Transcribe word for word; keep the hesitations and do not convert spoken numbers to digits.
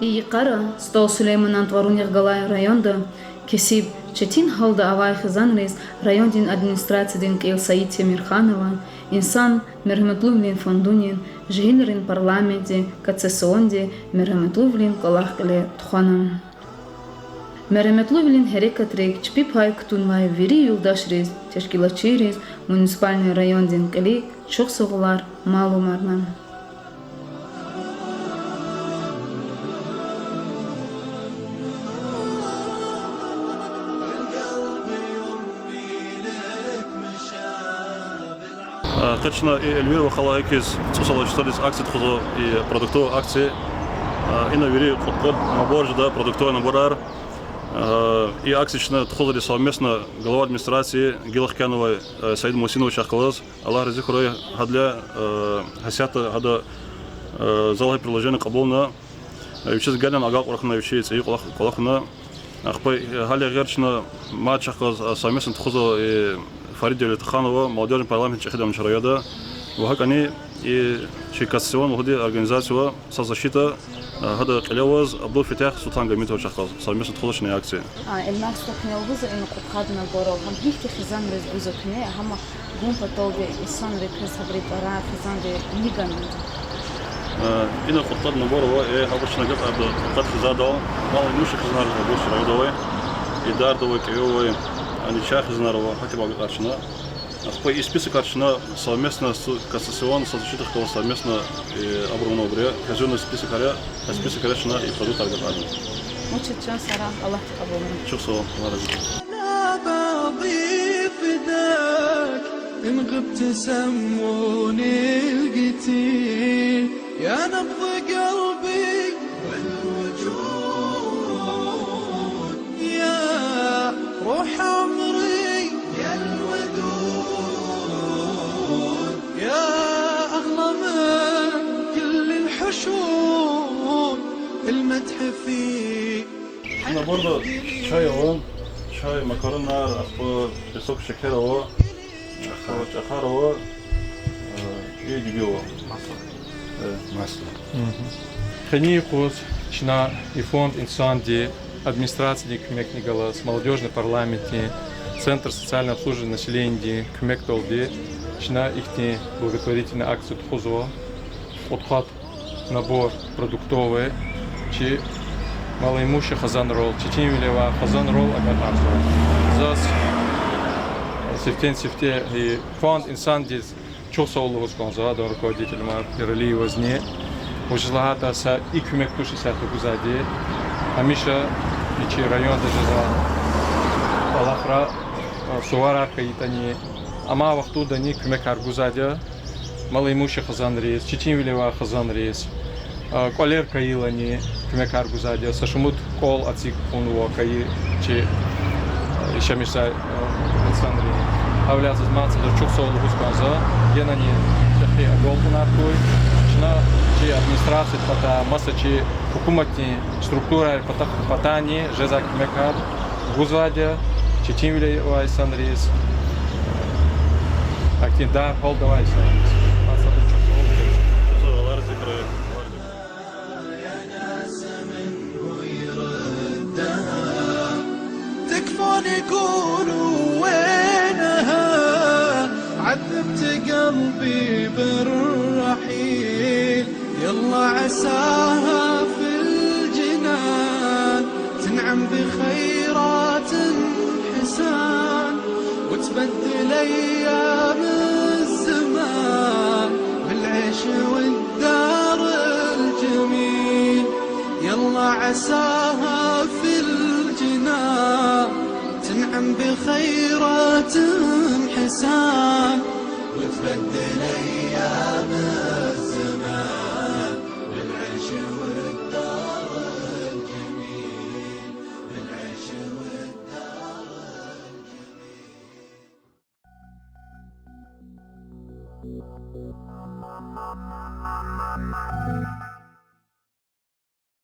Йикъара СтӀал Сулейманан тӀварунихъ галай районда кесиб четин гьалда авай хизанриз райондин администрациядин кьил Саид Темирханован, Инсан мергьяметлувилин фондунин, жегьилрин парламентдин, КЦСО-ндин мергьяметлувилин кӀвалах кьиле тухвана. Мергьяметлувилин гьерекатрик чпи пай кутунвай вири юлдашриз, тешкилатчийриз муниципальный райондин кьилик чухсагъулар малумарна. Къе чна и Эльвирован къалай кьилиз цӀусад лагьай числадиз акция тухузва, и продуктовый акция. Ина вири кьудкъад набор жеда, продуктовый наборар. И акция чна тухузвайди совместно глава администрации, гила хкянавай Саид Мусиновичахъ галаз, Аллагь рази хьурай, гьадалай гьасятда гьада за лагьай предложение кьабулна. Вичиз гелена агалкьун хьана, вичи цӀийи кӀвалах, кӀвалахна. Ахпа гьеле гъейри чна мад чахъ галаз совместно тухузва Фарид Девлетханова, молодёжный парламент чӀехида чи районда. Ва гьакӀни и чи КЦСО лугьудай организация ава, соцзащита, гьада кьиле аваз Абдулфетягь Султангьамитовачахъ галаз совместно тухузва чна акция. Эльмар стха, куьне лугьуза, ина кьудкъад наборал гьам гьихьтин хизанриз гузва куьне, гьам гун паталди инсанри, квез гьабурун тӀварар, хизанри ни ганва? Ина кьудкъад набор ава, э, гьабур чна агакьарда кьудкъад хизандал, мал-имущий хизанар гьабур чна агакьарда, и дарда авай, кӀеве авай, а, начагъ хизанар ава, гьакӀ агакьарда чна. Ахпа и списокар чна совместно с КЦСО-ни соцзащитадихъ галаз совместно, э, абуру авунвайбур я, казённый списокар я, а списокар чна и продуктар агакьарда. Вучиз чан сагърай, Аллагьди кьабулна. Чухсагъул, Аллагь рази хьуй. Наборда чай ава, чай, макаронар, ахпа песок, шекер ава, чӀахар ава, э, и диде ава. Масло. Къенин юкъуз чна и фонд Инсанди администрациядин куьмекни галаз, молодёжный парламентдин, центр социального обслуживания населенияди куьмекдалди чна ихьтин благотворительный акция тухузва. Кьудкъад набор продуктовый чи малоимущий хизанрал, четинвиле авай хизанрал агакьарзава. Заз сифтени-сифте и фонд Инсандиз чухсагъул лугьуз кӀанзава, адан руководитель Умар Пиралиевазни. Вучиз лагьайтӀа са и куьмек туш исятда гузвайди. Гьамиша и чи районда жезвай кӀвалахра, суварар хьайитӀани, амай вахтундани куьмекар гузвайди я малоимущий хизанриз, четинвиле авай хизанриз, кӀвалер хьайилани куьмекар гузвайди я, са шумуд кӀвал эцигунва хьайи чи яшамиш жезвай инсанри. Гьавиляй заз мад садаз чухсагъул лугьуз кӀанзава, генани чӀехи агалкьунар хьуй. Чна чи администрациядин патай, маса чи гьукуматдин структурайрин пата-, патайни жезвай куьмекар гузвайди я четинвиле авай инсанриз, ахьтин дар-гьалда авай инсанриз. Мад садаз чухсагъул.